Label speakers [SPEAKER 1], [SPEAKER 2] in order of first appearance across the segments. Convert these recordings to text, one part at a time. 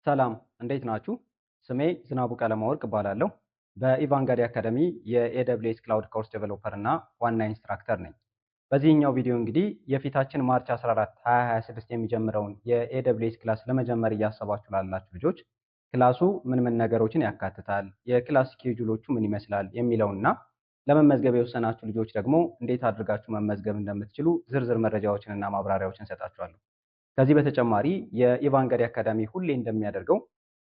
[SPEAKER 1] ሰላም፣ እንዴት ናችሁ? ስሜ ዝናቡ ቀለመወርቅ እባላለሁ። በኢቫንጋዲ አካዳሚ የ AWS cloud course developer እና ዋና instructor ነኝ። በዚህኛው ቪዲዮ እንግዲህ የፊታችን March 14 2026 የሚጀምረውን የ AWS class ለመጀመር እያሰባችሁ ላላችሁ ልጆች class ኡ ምን ምን ነገሮችን ያካትታል፣ የ class schedule ኦቹ ምን ይመስላል የሚለውና ለመመዝገብ የወሰናችሁ ልጆች ደግሞ እንዴት አድርጋችሁ መመዝገብ እንደምትችሉ ዝርዝር መረጃዎችን እና ማብራሪያዎችን እሰጣችኋለሁ። ከዚህ በተጨማሪ የኢቫንጋዲ አካዳሚ ሁሌ እንደሚያደርገው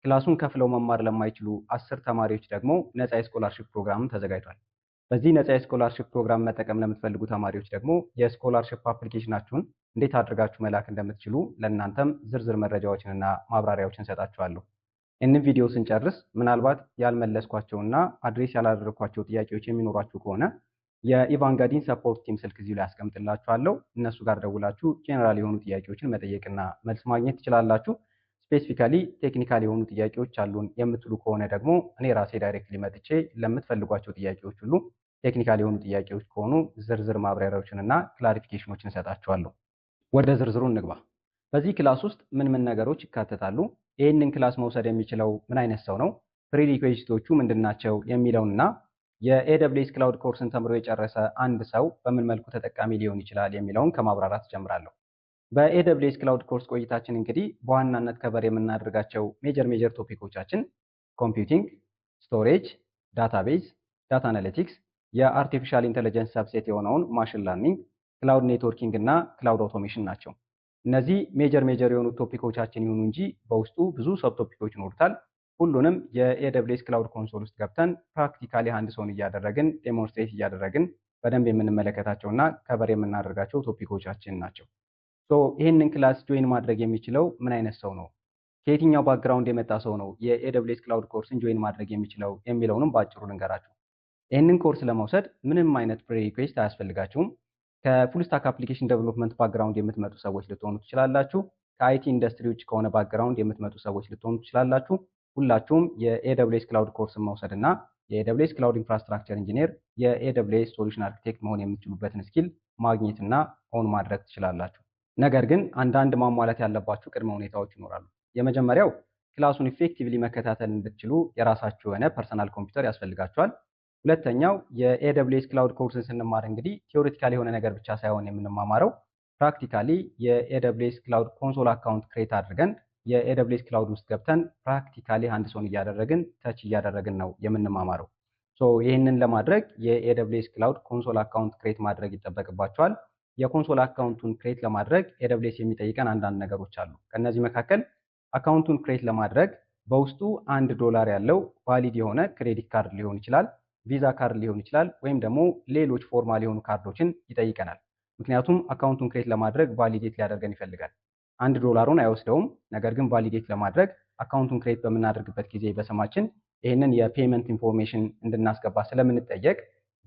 [SPEAKER 1] class ኡን ከፍለው መማር ለማይችሉ 10 ተማሪዎች ደግሞ ነፃ የ scholarship ፕሮግራም ተዘጋጅቷል። በዚህ ነፃ የ scholarship ፕሮግራም መጠቀም ለምትፈልጉ ተማሪዎች ደግሞ የ scholarship application ኣችሁን እንዴት አድርጋችሁ መላክ እንደምትችሉ ለእናንተም ዝርዝር መረጃዎችንና ማብራሪያዎችን እሰጣችኋለሁ። ይህንን ቪዲዮ ስንጨርስ ምናልባት ያልመለስኳቸውና address ያላደረግኳቸው ጥያቄዎች የሚኖሯችሁ ከሆነ የኢቫንጋዲን support team ስልክ እዚሁ ላይ አስቀምጥላችኋለሁ። እነሱ ጋር ደውላችሁ ጄኔራል የሆኑ ጥያቄዎችን መጠየቅና መልስ ማግኘት ትችላላችሁ። Specifically technical የሆኑ ጥያቄዎች አሉን የምትሉ ከሆነ ደግሞ እኔ ራሴ directly መጥቼ ለምትፈልጓቸው ጥያቄዎች ሁሉ technical የሆኑ ጥያቄዎች ከሆኑ ዝርዝር ማብራሪያዎችን እና clarification ኦችን እሰጣችኋለሁ። ወደ ዝርዝሩ እንግባ። በዚህ class ውስጥ ምን ምን ነገሮች ይካተታሉ? ይህንን class መውሰድ የሚችለው ምን አይነት ሰው ነው? Prerequisite ኦቹ ምንድናቸው? የሚለውንና የ AWS cloud course ን ተምሮ የጨረሰ አንድ ሰው በምን መልኩ ተጠቃሚ ሊሆን ይችላል የሚለውን ከማብራራት እጀምራለሁ። በ AWS cloud course ቆይታችን እንግዲህ በዋናነት cover የምናደርጋቸው major major topic ኦቻችን computing፣ storage፣ database፣ data analytics፣ የ artificial intelligence subset የሆነውን machine learning፣ cloud networking እና cloud automation ናቸው። እነዚህ major major የሆኑ topic ኦቻችን ይሁኑ እንጂ በውስጡ ብዙ sub topic ኦች ይኖሩታል። ሁሉንም የ AWS cloud console ውስጥ ገብተን practically hands on እያደረግን፣ demonstrate እያደረግን በደንብ የምንመለከታቸው እና cover የምናደርጋቸው topic ኦቻችን ናቸው። So ይህንን class join ማድረግ የሚችለው ምን አይነት ሰው ነው? ከየትኛው background የመጣ ሰው ነው የ AWS cloud course ን join ማድረግ የሚችለው የሚለውንም በአጭሩ ልንገራችሁ። ይህንን ኮርስ ለመውሰድ ምንም አይነት prerequisite አያስፈልጋችሁም። ከ full stack application development background የምትመጡ ሰዎች ልትሆኑ ትችላላችሁ። ከ IT industry ውጭ ከሆነ background የምትመጡ ሰዎች ልትሆኑ ትችላላችሁ። ሁላችሁም የ AWS cloud course ን መውሰድ እና የ AWS cloud infrastructure engineer፣ የ AWS solution architect መሆን የምትችሉበትን skill ማግኘትና own ማድረግ ትችላላችሁ። ነገር ግን አንዳንድ ማሟላት ያለባችሁ ቅድመ ሁኔታዎች ይኖራሉ። የመጀመሪያው class ኡን effectively መከታተል እንድትችሉ የራሳችሁ የሆነ personal computer ያስፈልጋችኋል። ሁለተኛው የ AWS cloud course ን ስንማር እንግዲህ theoretical የሆነ ነገር ብቻ ሳይሆን የምንማማረው practically የ AWS cloud console account create አድርገን የ AWS cloud ውስጥ ገብተን practically hands on እያደረግን፣ touch እያደረግን ነው የምንማማረው። So ይህንን ለማድረግ የ AWS cloud console account create ማድረግ ይጠበቅባችኋል። የ console account ኡን create ለማድረግ AWS የሚጠይቀን አንዳንድ ነገሮች አሉ። ከእነዚህ መካከል account ኡን create ለማድረግ በውስጡ $1 ያለው valid የሆነ credit card ሊሆን ይችላል፣ Visa card ሊሆን ይችላል፣ ወይም ደግሞ ሌሎች formal የሆኑ ካርዶችን ይጠይቀናል። ምክንያቱም account ኡን create ለማድረግ validate ሊያደርገን ይፈልጋል። $1ሩን አይወስደውም። ነገር ግን validate ለማድረግ account ኡን create በምናደርግበት ጊዜ በስማችን ይህንን የ payment information እንድናስገባ ስለምንጠየቅ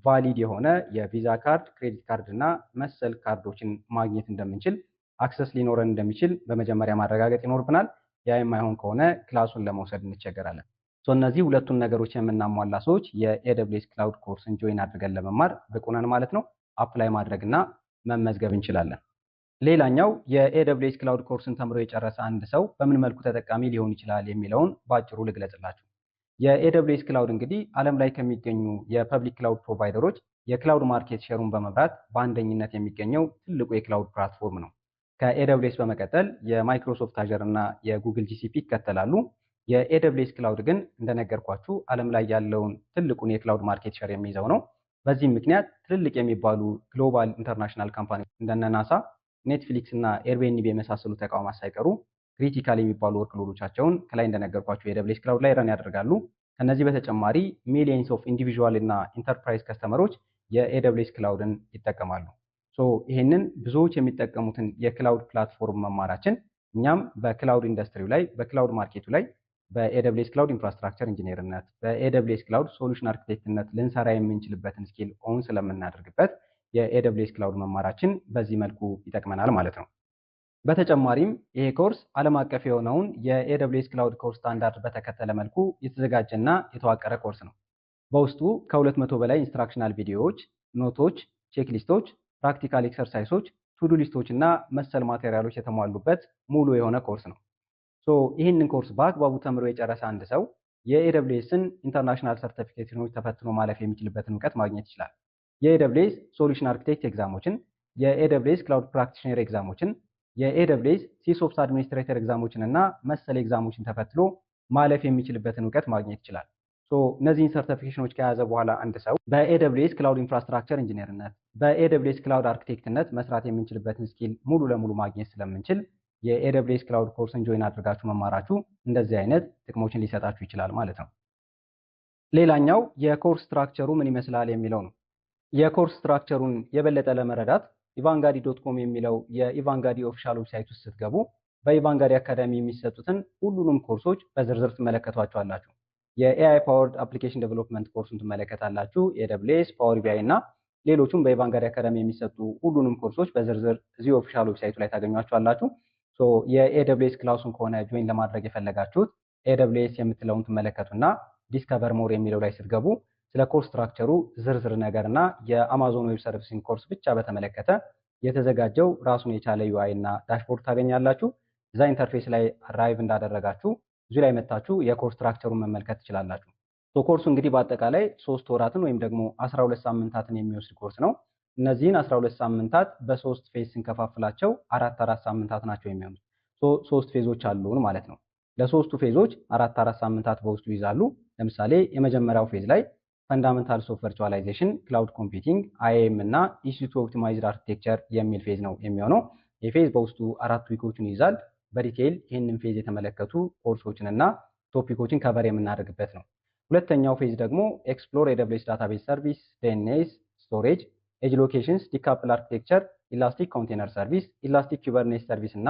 [SPEAKER 1] valid የሆነ የ Visa card፣ credit card እና መሰል ካርዶችን ማግኘት እንደምንችል፣ access ሊኖረን እንደሚችል በመጀመሪያ ማረጋገጥ ይኖርብናል። ያ የማይሆን ከሆነ class ኡን ለመውሰድ እንቸገራለን። እነዚህ ሁለቱን ነገሮች የምናሟላ ሰዎች የ AWS cloud course ን join አድርገን ለመማር ብቁ ነን ማለት ነው። Apply ማድረግ እና መመዝገብ እንችላለን። ሌላኛው የ AWS cloud course ን ተምሮ የጨረሰ አንድ ሰው በምን መልኩ ተጠቃሚ ሊሆን ይችላል የሚለውን በአጭሩ ልግለጽላችሁ። የ AWS cloud እንግዲህ ዓለም ላይ ከሚገኙ የ public cloud provider ኦች የ cloud market share ኡን በመምራት በአንደኝነት የሚገኘው ትልቁ የ cloud platform ነው። ከ AWS በመቀጠል የ Microsoft Azure እና የ Google GCP ይከተላሉ። የ AWS cloud ግን እንደነገርኳችሁ ዓለም ላይ ያለውን ትልቁን የ cloud market share የሚይዘው ነው። በዚህም ምክንያት ትልልቅ የሚባሉ global international company እንደነ ናሳ፣ Netflix እና Airbnb የመሳሰሉ ተቋማት ሳይቀሩ critical የሚባሉ workload ኦቻቸውን ከላይ እንደነገርኳችሁ የ AWS cloud ላይ run ያደርጋሉ። ከነዚህ በተጨማሪ millions of individual እና enterprise customer ኦች የ AWS cloud ን ይጠቀማሉ። So ይሄንን ብዙዎች የሚጠቀሙትን የ cloud platform መማራችን እኛም በ cloud industry ው ላይ፣ በ cloud market ኡ ላይ በ AWS cloud infrastructure engineer ነት፣ በ AWS cloud solution architect ነት ልንሰራ የምንችልበትን skill own ስለምናደርግበት የ AWS cloud መማራችን በዚህ መልኩ ይጠቅመናል ማለት ነው። በተጨማሪም ይሄ ኮርስ ዓለም አቀፍ የሆነውን የ AWS cloud course standard በተከተለ መልኩ የተዘጋጀና የተዋቀረ ኮርስ ነው። በውስጡ ከ200 በላይ instructional ቪዲዮዎች፣ note ኦች፣ checklist ኦች፣ practical exercise ኦች፣ to-do list ኦች እና መሰል material ኦች የተሟሉበት ሙሉ የሆነ ኮርስ ነው። So ይህንን ኮርስ በአግባቡ ተምሮ የጨረሰ አንድ ሰው የ AWS ን international certification ኖች ተፈትኖ ማለፍ የሚችልበትን እውቀት ማግኘት ይችላል። የ AWS solution architect exam ኦችን፣ የ AWS cloud practitioner exam ኦችን፣ የ AWS SysOps administrator exam ኦችን እና መሰል exam ኦችን ተፈትኖ ማለፍ የሚችልበትን እውቀት ማግኘት ይችላል። So እነዚህን certification ኖች ከያዘ በኋላ አንድ ሰው በ AWS cloud infrastructure engineer ነት፣ በ AWS cloud architect ነት መስራት የምንችልበትን skill ሙሉ ለሙሉ ማግኘት ስለምንችል የ AWS cloud course ን join አድርጋችሁ መማራችሁ እንደዚህ አይነት ጥቅሞችን ሊሰጣችሁ ይችላል ማለት ነው። ሌላኛው የ course structure ሩ ምን ይመስላል የሚለው ነው። የ course structure ሩን የበለጠ ለመረዳት ኢቫንጋዲ.com የሚለው የኢቫንጋዲ official website ውስጥ ስትገቡ በኢቫንጋዲ አካዳሚ የሚሰጡትን ሁሉንም ኮርሶች በዝርዝር ትመለከቷቸዋላችሁ። የ AI powered application development course ኡን ትመለከታላችሁ። AWS፣ Power BI እና ሌሎቹም በኢቫንጋዲ አካዳሚ የሚሰጡ ሁሉንም ኮርሶች በዝርዝር እዚሁ official website ኡ ላይ ታገኟቸዋላችሁ። So የ AWS class ኡን ከሆነ join ለማድረግ የፈለጋችሁት AWS የምትለውን ትመለከቱና discover more የሚለው ላይ ስትገቡ ስለ course structure ሩ ዝርዝር ነገር እና የ Amazon Web Service ን course ብቻ በተመለከተ የተዘጋጀው ራሱን የቻለ UI እና dashboard ታገኛላችሁ። እዛ interface ላይ arrive እንዳደረጋችሁ እዚሁ ላይ መታችሁ የ course structure ሩን መመልከት ትችላላችሁ። ኮርሱ እንግዲህ በአጠቃላይ 3 ወራትን ወይም ደግሞ 12 ሳምንታትን የሚወስድ ኮርስ ነው። እነዚህን 12 ሳምንታት በሶስት phase ስንከፋፍላቸው አራት አራት ሳምንታት ናቸው የሚሆኑት። ሶስት phase ኦች አሉን ማለት ነው። ለሶስቱ phase ኦች አራት አራት ሳምንታት በውስጡ ይይዛሉ። ለምሳሌ የመጀመሪያው phase ላይ fundamentals of virtualization፣ cloud computing፣ IAM እና EC2 optimized architecture የሚል phase ነው የሚሆነው። ይህ phase በውስጡ አራት week ኦችን ይይዛል። በ detail ይህንን phase የተመለከቱ ኮርሶችን እና topic ኦችን cover የምናደርግበት ነው። ሁለተኛው phase ደግሞ explore AWS database service፣ DNS፣ storage፣ edge locations፣ decoupled architecture፣ elastic container service፣ elastic Kubernetes service እና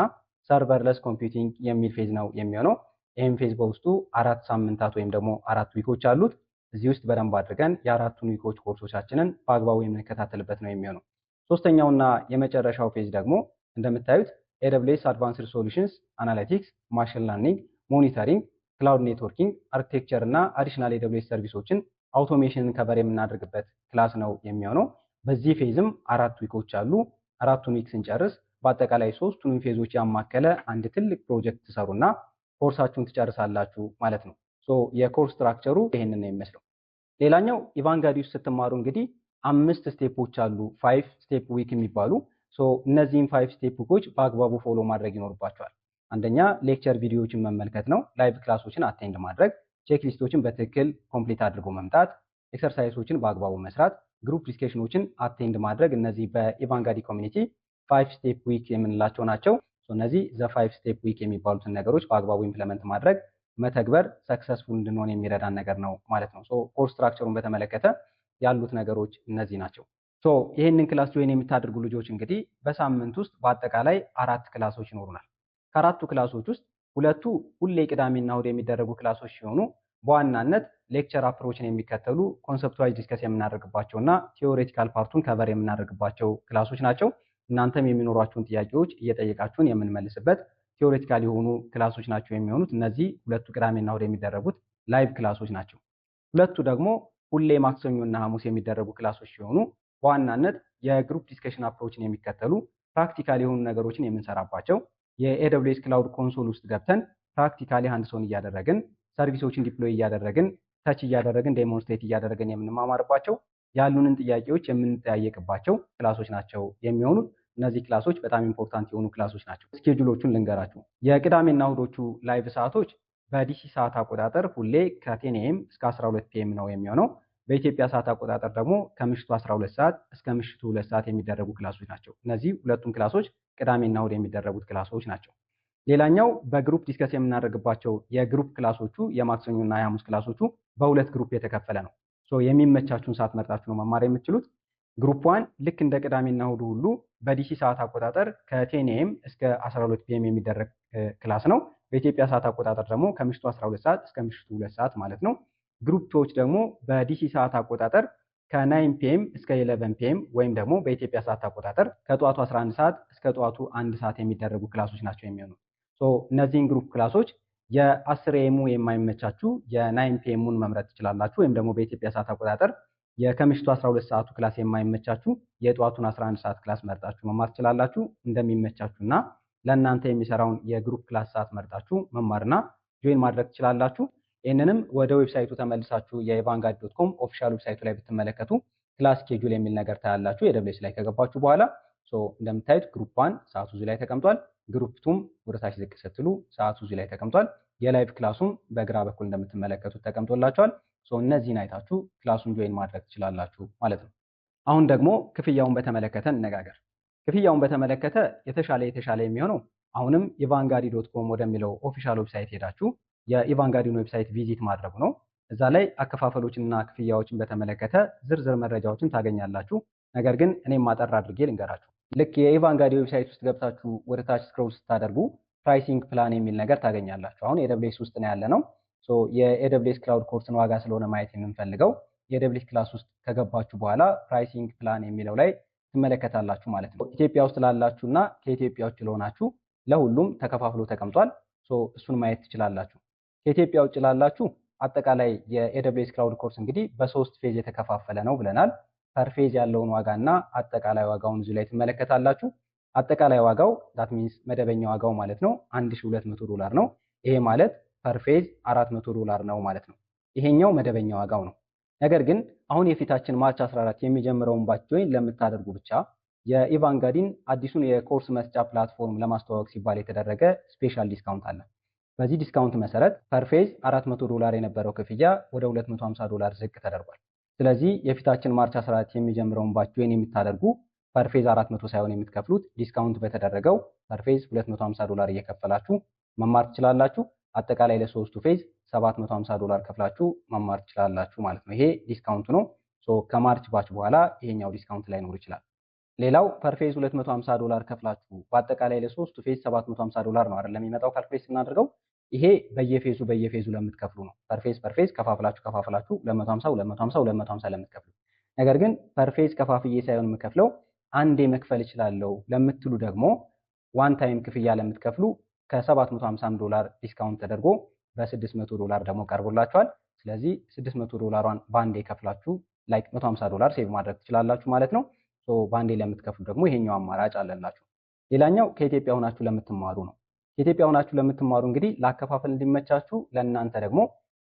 [SPEAKER 1] serverless computing የሚል phase ነው የሚሆነው። ይህም phase በውስጡ 4 ሳምንታት ወይም ደግሞ አራት week ኦች አሉት። እዚህ ውስጥ በደንብ አድርገን የአራቱን week ኦች ኮርሶቻችንን በአግባቡ የምንከታተልበት ነው የሚሆነው። ሶስተኛውና የመጨረሻው phase ደግሞ እንደምታዩት AWS advanced solutions፣ analytics፣ machine learning፣ monitoring፣ cloud networking፣ architecture እና additional AWS service ኦችን automation ን cover የምናደርግበት class ነው የሚሆነው። በዚህ phase ም አራት week ኦች አሉ። አራቱን week ስንጨርስ በአጠቃላይ ሶስቱንም phase ኦች ያማከለ አንድ ትልቅ ፕሮጀክት ትሰሩና ኮርሳችሁን ትጨርሳላችሁ ማለት ነው። So የ course structure ሩ ይሄንን ነው የሚመስለው። ሌላኛው ኢቫንጋዲ ውስጥ ስትማሩ እንግዲህ አምስት step ኦች አሉ፣ five step week የሚባሉ። So እነዚህን five step week ኦች በአግባቡ follow ማድረግ ይኖርባችኋል። አንደኛ lecture ቪዲዮዎችን መመልከት ነው። Live class ኦችን attend ማድረግ፣ checklist ኦችን በትክክል complete አድርጎ መምጣት፣ exercise ኦችን በአግባቡ መስራት፣ group discussion ኖችን attend ማድረግ። እነዚህ በኢቫንጋዲ community five step week የምንላቸው ናቸው። እነዚህ the five step week የሚባሉትን ነገሮች በአግባቡ implement ማድረግ፣ መተግበር successful እንድንሆን የሚረዳን ነገር ነው ማለት ነው። Course structure ሩን በተመለከተ ያሉት ነገሮች እነዚህ ናቸው። So ይህንን class join የምታደርጉ ልጆች እንግዲህ በሳምንት ውስጥ በአጠቃላይ አራት class ኦች ይኖሩናል። ከአራቱ class ኦች ውስጥ ሁለቱ ሁሌ ቅዳሜና እሁድ የሚደረጉ class ኦች ሲሆኑ በዋናነት lecture approach ን የሚከተሉ፣ conceptualize discuss የምናደርግባቸው እና theoretical part ኡን cover የምናደርግባቸው class ኦች ናቸው። እናንተም የሚኖሯችሁን ጥያቄዎች እየጠየቃችሁን የምንመልስበት theoretical የሆኑ class ኦች ናቸው የሚሆኑት። እነዚህ ሁለቱ ቅዳሜና እሁድ የሚደረጉት live class ኦች ናቸው። ሁለቱ ደግሞ ሁሌ ማክሰኞና ሐሙስ የሚደረጉ class ኦች ሲሆኑ በዋናነት የ group discussion approach ን የሚከተሉ፣ practical የሆኑ ነገሮችን የምንሰራባቸው፣ የ AWS cloud console ውስጥ ገብተን practically hands on እያደረግን፣ service ኦችን deploy እያደረግን፣ touch እያደረግን፣ demonstrate እያደረግን የምንማማርባቸው፣ ያሉንን ጥያቄዎች የምንጠያየቅባቸው class ኦች ናቸው የሚሆኑት። እነዚህ class ኦች በጣም important የሆኑ class ኦች ናቸው። Schedule ኦቹን ልንገራችሁ። የቅዳሜና እሁዶቹ live ሰዓቶች በ DC ሰዓት አቆጣጠር ሁሌ ከ 10 AM እስከ 12 PM ነው የሚሆነው። በኢትዮጵያ ሰዓት አቆጣጠር ደግሞ ከምሽቱ 12 ሰዓት እስከ ምሽቱ 2 ሰዓት የሚደረጉ class ኦች ናቸው። እነዚህ ሁለቱም class ኦች ቅዳሜና እሁድ የሚደረጉት class ኦች ናቸው። ሌላኛው በ group discuss የምናደርግባቸው የ group class ኦቹ፣ የማክሰኞና የሐሙስ class ኦቹ በሁለት group የተከፈለ ነው። የሚመቻችሁን ሰዓት መርጣችሁ ነው መማር የምትችሉት። Group one ልክ እንደ ቅዳሜና እሁዱ ሁሉ በ DC ሰዓት አቆጣጠር ከ 10 AM እስከ 12 PM የሚደረግ class ነው። በኢትዮጵያ ሰዓት አቆጣጠር ደግሞ ከምሽቱ 12 ሰዓት እስከ ምሽቱ 2 ሰዓት ማለት ነው። Group two ዎች ደግሞ በ DC ሰዓት አቆጣጠር ከ 9 PM እስከ 11 PM ወይም ደግሞ በኢትዮጵያ ሰዓት አቆጣጠር ከጠዋቱ 11 ሰዓት እስከ ጠዋቱ 1 ሰዓት የሚደረጉ class ኦች ናቸው የሚሆኑት። እነዚህን group class ኦች የ10 AM ኡ የማይመቻችሁ የ 9 PM ኡን መምረጥ ትችላላችሁ። ወይም ደግሞ በኢትዮጵያ ሰዓት አቆጣጠር የከምሽቱ 12 ሰዓቱ class የማይመቻችሁ የጠዋቱን 11 ሰዓት class መርጣችሁ መማር ትችላላችሁ። እንደሚመቻችሁ እና ለእናንተ የሚሰራውን የ group class ሰዓት መርጣችሁ መማርና join ማድረግ ትችላላችሁ። ይህንንም ወደ website ኡ ተመልሳችሁ የኢቫንጋዲ.com official website ኡ ላይ ብትመለከቱ class schedule የሚል ነገር ታያላችሁ። AWS ላይ ከገባችሁ በኋላ እንደምታዩት group 1 ሰዓቱ እዚህ ላይ ተቀምጧል። Group 2ም ወደታች ዝቅ ስትሉ ሰዓቱ እዚህ ላይ ተቀምጧል። የ live class ኡም በግራ በኩል እንደምትመለከቱት ተቀምጦላችኋል። እነዚህን አይታችሁ class ኡን join ማድረግ ትችላላችሁ ማለት ነው። አሁን ደግሞ ክፍያውን በተመለከተ እንነጋገር። ክፍያውን በተመለከተ የተሻለ የሚሆነው አሁንም ኢቫንጋዲ.com ወደሚለው official website ሄዳችሁ የኢቫንጋዲን website visit ማድረጉ ነው። እዛ ላይ አከፋፈሎችንና ክፍያዎችን በተመለከተ ዝርዝር መረጃዎችን ታገኛላችሁ። ነገር ግን እኔም አጠር አድርጌ ልንገራችሁ። ልክ የኢቫንጋዲ website ውስጥ ገብታችሁ ወደ ታች scroll ስታደርጉ pricing plan የሚል ነገር ታገኛላችሁ። አሁን AWS ውስጥ ነው ያለነው። የ AWS cloud course ን ዋጋ ስለሆነ ማየት የምንፈልገው የ AWS class ውስጥ ከገባችሁ በኋላ pricing plan የሚለው ላይ ትመለከታላችሁ ማለት ነው። ኢትዮጵያ ውስጥ ላላችሁና ከኢትዮጵያ ውጭ ለሆናችሁ ለሁሉም ተከፋፍሎ ተቀምጧል። እሱን ማየት ትችላላችሁ። ከኢትዮጵያ ውጭ ላላችሁ አጠቃላይ የ AWS cloud course እንግዲህ በሶስት phase የተከፋፈለ ነው ብለናል። Per phase ያለውን ዋጋና አጠቃላይ ዋጋውን እዚሁ ላይ ትመለከታላችሁ። አጠቃላይ ዋጋው that means መደበኛ ዋጋው ማለት ነው $1200 ነው። ይሄ ማለት per phase $400 ነው ማለት ነው። ይሄኛው መደበኛ ዋጋው ነው። ነገር ግን አሁን የፊታችን March 14 የሚጀምረውን batch join ለምታደርጉ ብቻ የኢቫንጋዲን አዲሱን የኮርስ መስጫ platform ለማስተዋወቅ ሲባል የተደረገ special discount አለ። በዚህ discount መሰረት per phase $400 የነበረው ክፍያ ወደ $250 ዝቅ ተደርጓል። ስለዚህ የፊታችን March 14 የሚጀምረውን batch join የምታደርጉ per phase 400 ሳይሆን የምትከፍሉት discount በተደረገው per phase $250 እየከፈላችሁ መማር ትችላላችሁ። አጠቃላይ ለሶስቱ phase $750 ከፍላችሁ መማር ትችላላችሁ ማለት ነው። ይሄ discount ኡ ነው። ከ March batch በኋላ ይሄኛው discount ላይኖር ይችላል። ሌላው per phase $250 ከፍላችሁ በአጠቃላይ ለሶስቱ phase $750 ነው አይደል የሚመጣው calculate ስናደርገው። ይሄ በየ phase ኡ በየ phase ኡ ለምትከፍሉ ነው። Per phase per phase ከፋፍላችሁ ከፋፍላችሁ 250 250 250 ለምትከፍሉ። ነገር ግን per phase ከፋፍዬ ሳይሆን የምከፍለው አንዴ መክፈል እችላለሁ ለምትሉ ደግሞ one time ክፍያ ለምትከፍሉ ከ$750 discount ተደርጎ በ$600 ደግሞ ቀርቦላችኋል። ስለዚህ $600ን በአንዴ ከፍላችሁ like $150 save ማድረግ ትችላላችሁ ማለት ነው። በአንዴ ለምትከፍሉ ደግሞ ይሄኛው አማራጭ አለላችሁ። ሌላኛው ከኢትዮጵያ ሆናችሁ ለምትማሩ ነው። ከኢትዮጵያ ሆናችሁ ለምትማሩ እንግዲህ ለአከፋፈል እንዲመቻችሁ ለእናንተ ደግሞ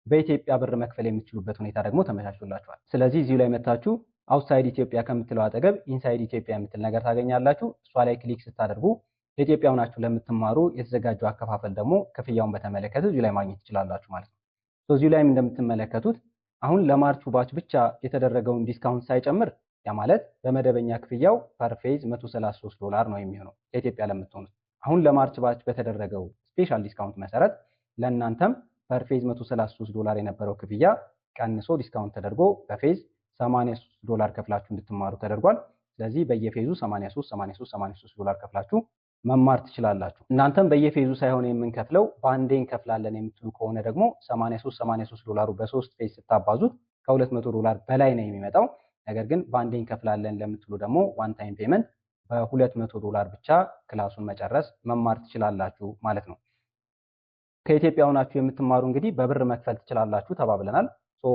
[SPEAKER 1] በኢትዮጵያ ብር መክፈል የምትችሉበት ሁኔታ ደግሞ ተመቻችቶላችኋል። ስለዚህ እዚሁ ላይ መታችሁ outside ኢትዮጵያ ከምትለው አጠገብ inside ኢትዮጵያ የምትል ነገር ታገኛላችሁ። እሷ ላይ click ስታደርጉ ከኢትዮጵያ ሆናችሁ ለምትማሩ የተዘጋጀው አከፋፈል ደግሞ ክፍያውን በተመለከተ እዚሁ ላይ ማግኘት ትችላላችሁ ማለት ነው። እዚሁ ላይም እንደምትመለከቱት አሁን ለ March ኡ batch ብቻ የተደረገውን discount ሳይጨምር ያ ማለት በመደበኛ ክፍያው per phase $133 ነው የሚሆነው ከኢትዮጵያ ለምትሆኑት። አሁን ለ March batch በተደረገው special discount መሰረት ለእናንተም per phase $133 የነበረው ክፍያ ቀንሶ discount ተደርጎ በ phase $83 ከፍላችሁ እንድትማሩ ተደርጓል። ስለዚህ በየ phase ኡ 83 83 83 ዶላር ከፍላችሁ መማር ትችላላችሁ። እናንተም በየ phase ኡ ሳይሆን የምንከፍለው በአንዴ እንከፍላለን የምትሉ ከሆነ ደግሞ 83 83 ዶላሩ በሶስት phase ስታባዙት ከ$200 በላይ ነው የሚመጣው። ነገር ግን በአንዴ እንከፍላለን ለምትሉ ደግሞ one time payment በ$200 ብቻ class ኡን መጨረስ መማር ትችላላችሁ ማለት ነው። ከኢትዮጵያ ሆናችሁ የምትማሩ እንግዲህ በብር መክፈል ትችላላችሁ ተባብለናል።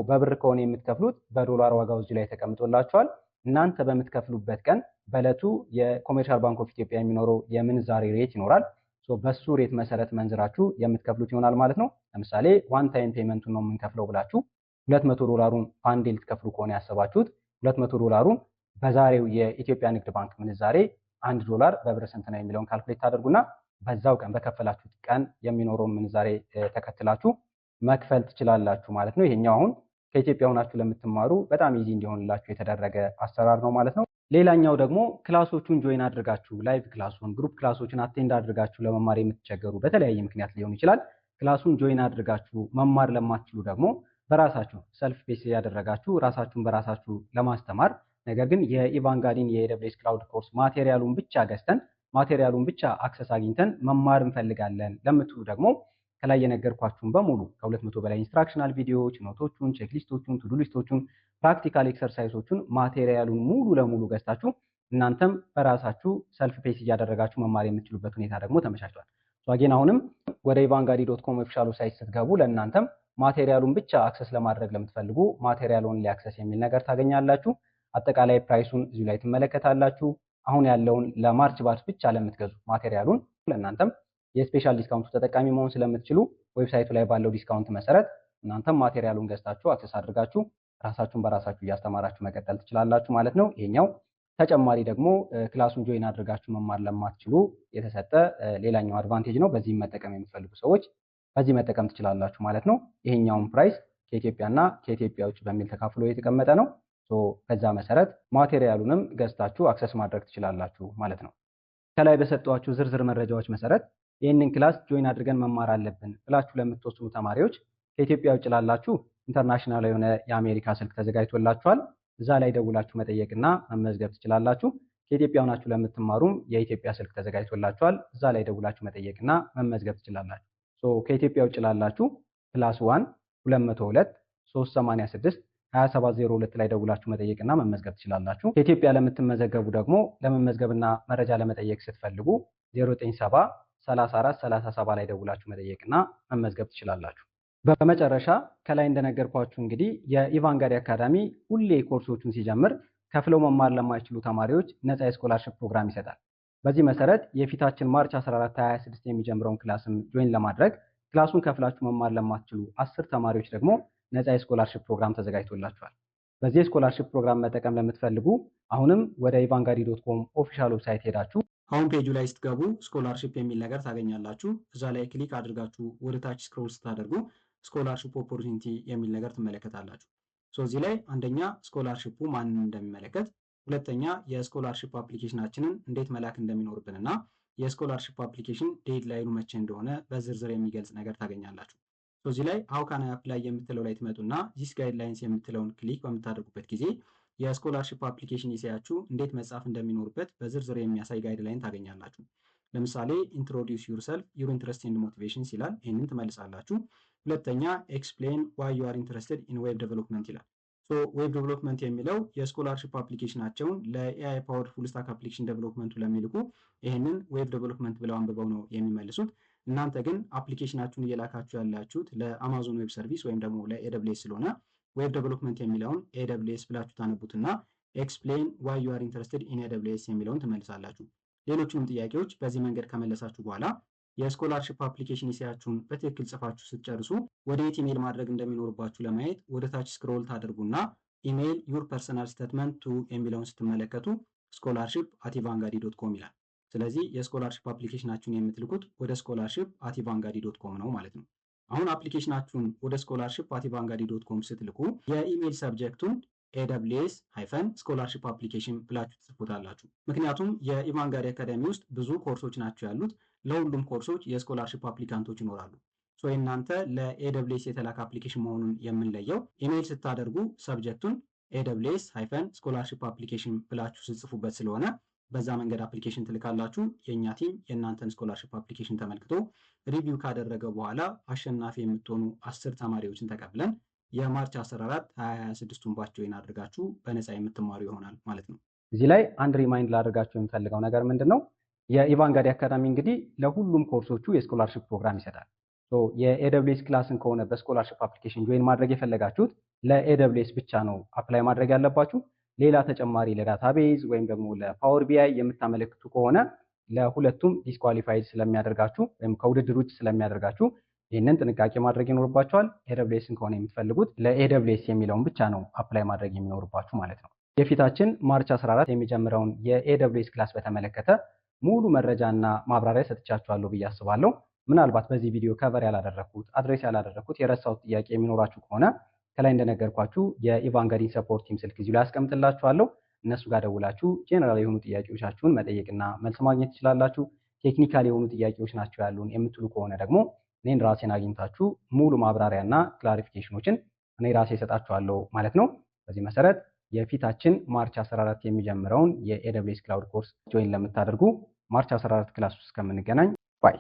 [SPEAKER 1] በብር ከሆነ የምትከፍሉት በዶላር ዋጋው እዚሁ ላይ ተቀምጦላችኋል። እናንተ በምትከፍሉበት ቀን በእለቱ የ Commercial Bank of Ethiopia የሚኖረው የምንዛሬ rate ይኖራል። በሱ rate መሰረት መንዝራችሁ የምትከፍሉት ይሆናል ማለት ነው። ለምሳሌ one time payment ኡን ነው የምንከፍለው ብላችሁ $200 በአንዴ ልትከፍሉ ከሆነ ያሰባችሁት $200 በዛሬው የኢትዮጵያ ንግድ ባንክ ምንዛሬ $1 በብር ስንት ነው የሚለውን calculate ታደርጉና በዛው ቀን በከፈላችሁት ቀን የሚኖረውን ምንዛሬ ተከትላችሁ መክፈል ትችላላችሁ ማለት ነው። ይሄኛው አሁን ከኢትዮጵያ ሆናችሁ ለምትማሩ በጣም easy እንዲሆንላችሁ የተደረገ አሰራር ነው ማለት ነው። ሌላኛው ደግሞ class ኦቹን join አድርጋችሁ live class ኡን፣ group class ኦችን attend አድርጋችሁ ለመማር የምትቸገሩ በተለያየ ምክንያት ሊሆን ይችላል። Class ኡን join አድርጋችሁ መማር ለማትችሉ ደግሞ በራሳችሁ self pace ያደረጋችሁ ራሳችሁን በራሳችሁ ለማስተማር ነገር ግን የኢቫንጋዲን የ AWS cloud course material ኡን ብቻ ገዝተን material ኡን ብቻ access አግኝተን መማር እንፈልጋለን ለምትሉ ደግሞ ከላይ የነገርኳችሁን በሙሉ ከ200 በላይ instructional ቪዲዮዎች፣ note ኦቹን፣ checklist ኦቹን፣ to-do list ኦቹን፣ practical exercise ኦቹን material ኡን ሙሉ ለሙሉ ገዝታችሁ እናንተም በራሳችሁ self pace እያደረጋችሁ መማር የምትችሉበት ሁኔታ ደግሞ ተመቻችቷል። Again አሁንም ወደ ኢቫንጋዲ.com official ኡ site ስትገቡ ለእናንተም material ኡን ብቻ access ለማድረግ ለምትፈልጉ material only access የሚል ነገር ታገኛላችሁ። አጠቃላይ price ኡን እዚሁ ላይ ትመለከታላችሁ። አሁን ያለውን ለ March batch ብቻ ለምትገዙ material ኡን ለእናንተም የ special discount ኡ ተጠቃሚ መሆን ስለምትችሉ website ኡ ላይ ባለው discount መሰረት እናንተም material ኡን ገዝታችሁ access አድርጋችሁ ራሳችሁን በራሳችሁ እያስተማራችሁ መቀጠል ትችላላችሁ ማለት ነው። ይሄኛው ተጨማሪ ደግሞ class ኡን join አድርጋችሁ መማር ለማትችሉ የተሰጠ ሌላኛው advantage ነው። በዚህም መጠቀም የምትፈልጉ ሰዎች በዚህ መጠቀም ትችላላችሁ ማለት ነው። ይሄኛውን price ከኢትዮጵያና ከኢትዮጵያ ውጭ በሚል ተካፍሎ የተቀመጠ ነው። በዛ መሰረት material ኡንም ገዝታችሁ access ማድረግ ትችላላችሁ ማለት ነው። ከላይ በሰጠኋችሁ ዝርዝር መረጃዎች መሰረት ይህንን class join አድርገን መማር አለብን ብላችሁ ለምትወስኑ ተማሪዎች ከኢትዮጵያ ውጭ ላላችሁ international የሆነ የአሜሪካ ስልክ ተዘጋጅቶላችኋል። እዛ ላይ ደውላችሁ መጠየቅና መመዝገብ ትችላላችሁ። ከኢትዮጵያ ሆናችሁ ለምትማሩም የኢትዮጵያ ስልክ ተዘጋጅቶላችኋል። እዛ ላይ ደውላችሁ መጠየቅና መመዝገብ ትችላላችሁ። ከኢትዮጵያ ውጭ ላላችሁ +1 202 386 2702 ላይ ደውላችሁ መጠየቅና መመዝገብ ትችላላችሁ። ከኢትዮጵያ ለምትመዘገቡ ደግሞ ለመመዝገብና መረጃ ለመጠየቅ ስትፈልጉ 097 34 37 ላይ ደውላችሁ መጠየቅና መመዝገብ ትችላላችሁ። በመጨረሻ ከላይ እንደነገርኳችሁ እንግዲህ የኢቫንጋዲ አካዳሚ ሁሌ ኮርሶቹን ሲጀምር ከፍለው መማር ለማይችሉ ተማሪዎች ነፃ የ scholarship ፕሮግራም ይሰጣል። በዚህ መሰረት የፊታችን March 14 2026 የሚጀምረውን class ም join ለማድረግ class ኡን ከፍላችሁ መማር ለማትችሉ 10 ተማሪዎች ደግሞ ነፃ የ scholarship ፕሮግራም ተዘጋጅቶላችኋል። በዚህ የ scholarship ፕሮግራም መጠቀም ለምትፈልጉ አሁንም ወደ ኢቫንጋዲ.com official website ሄዳችሁ
[SPEAKER 2] home page ኡ ላይ ስትገቡ scholarship የሚል ነገር ታገኛላችሁ። እዛ ላይ click አድርጋችሁ ወደ ታች scroll ስታደርጉ scholarship opportunity የሚል ነገር ትመለከታላችሁ። እዚህ ላይ አንደኛ scholarship ኡ ማንን እንደሚመለከት፣ ሁለተኛ የ scholarship application ኣችንን እንዴት መላክ እንደሚኖርብን እና የ scholarship application deadline ኡ መቼ እንደሆነ በዝርዝር የሚገልጽ ነገር ታገኛላችሁ። እዚህ ላይ how can I apply የምትለው ላይ ትመጡና these guidelines የምትለውን click በምታደርጉበት ጊዜ የ scholarship application essay ያችሁ እንዴት መጻፍ እንደሚኖርበት በዝርዝር የሚያሳይ guideline ታገኛላችሁ። ለምሳሌ introduce yourself, your interest and motivations ይላል። ይህንን ትመልሳላችሁ። ሁለተኛ explain why you are interested in web development ይላል። Web development የሚለው የ scholarship application ኣቸውን ለ AI powered full stack application development ኡ ለሚልኩ ይህንን web development ብለው አንብበው ነው የሚመልሱት። እናንተ ግን application ኣችሁን እየላካችሁ ያላችሁት ለ Amazon Web Service ወይም ደግሞ ለ AWS ስለሆነ web development የሚለውን AWS ብላችሁ ታነቡትና explain why you are interested in AWS የሚለውን ትመልሳላችሁ። ሌሎቹንም ጥያቄዎች በዚህ መንገድ ከመለሳችሁ በኋላ የ scholarship application essay ያችሁን በትክክል ጽፋችሁ ስትጨርሱ ወደ የት ኢሜይል ማድረግ እንደሚኖርባችሁ ለማየት ወደ ታች scroll ታደርጉና email your personal statement to የሚለውን ስትመለከቱ scholarship@evangadi.com ይላል። ስለዚህ የ scholarship application ኣችሁን የምትልኩት ወደ scholarship@evangadi.com ነው ማለት ነው። አሁን application ኣችሁን ወደ scholarship@evangadi.com ስትልኩ የ email subject ኡን AWS-scholarship application ብላችሁ ትጽፉታላችሁ። ምክንያቱም የኢቫንጋዲ አካዳሚ ውስጥ ብዙ ኮርሶች ናቸው ያሉት። ለሁሉም ኮርሶች የ scholarship applicant ኦች ይኖራሉ። So እናንተ ለ AWS የተላከ application መሆኑን የምንለየው ኢሜይል ስታደርጉ subject ኡን AWS-scholarship application ብላችሁ ስትጽፉበት ስለሆነ በዛ መንገድ application ትልካላችሁ። የእኛ team የእናንተን scholarship application ተመልክቶ review ካደረገ በኋላ አሸናፊ የምትሆኑ 10 ተማሪዎችን ተቀብለን የ March 14 2026ቱን batch join አድርጋችሁ በነፃ የምትማሩ ይሆናል ማለት ነው።
[SPEAKER 1] እዚህ ላይ አንድ remind ላደርጋችሁ የምፈልገው ነገር ምንድን ነው? የኢቫንጋዲ አካዳሚ እንግዲህ ለሁሉም ኮርሶቹ የ scholarship ፕሮግራም ይሰጣል። የ AWS class ን ከሆነ በ scholarship application join ማድረግ የፈለጋችሁት ለ AWS ብቻ ነው apply ማድረግ ያለባችሁ። ሌላ ተጨማሪ ለ database ወይም ደግሞ ለ Power BI የምታመለክቱ ከሆነ ለሁለቱም disqualified ስለሚያደርጋችሁ ወይም ከውድድር ውጭ ስለሚያደርጋችሁ ይህንን ጥንቃቄ ማድረግ ይኖርባችኋል። AWS ን ከሆነ የምትፈልጉት ለ AWS የሚለውን ብቻ ነው apply ማድረግ የሚኖርባችሁ ማለት ነው። የፊታችን March 14 የሚጀምረውን የ AWS class በተመለከተ ሙሉ መረጃና ማብራሪያ ሰጥቻችኋለሁ ብዬ አስባለሁ። ምናልባት በዚህ ቪዲዮ cover ያላደረግኩት፣ address ያላደረግኩት፣ የረሳሁት ጥያቄ የሚኖራችሁ ከሆነ ከላይ እንደነገርኳችሁ የኢቫንጋዲን support team ስልክ እዚሁ ላይ አስቀምጥላችኋለሁ። እነሱ ጋር ደውላችሁ ጄኔራል የሆኑ ጥያቄዎቻችሁን መጠየቅና መልስ ማግኘት ትችላላችሁ። Technical የሆኑ ጥያቄዎች ናቸው ያሉን የምትሉ ከሆነ ደግሞ እኔን ራሴን አግኝታችሁ ሙሉ ማብራሪያና clarification ኦችን እኔ ራሴ እሰጣችኋለሁ ማለት ነው። በዚህ መሰረት የፊታችን March 14 የሚጀምረውን የ AWS cloud course join ለምታደርጉ March 14 class ውስጥ እስከምንገናኝ bye።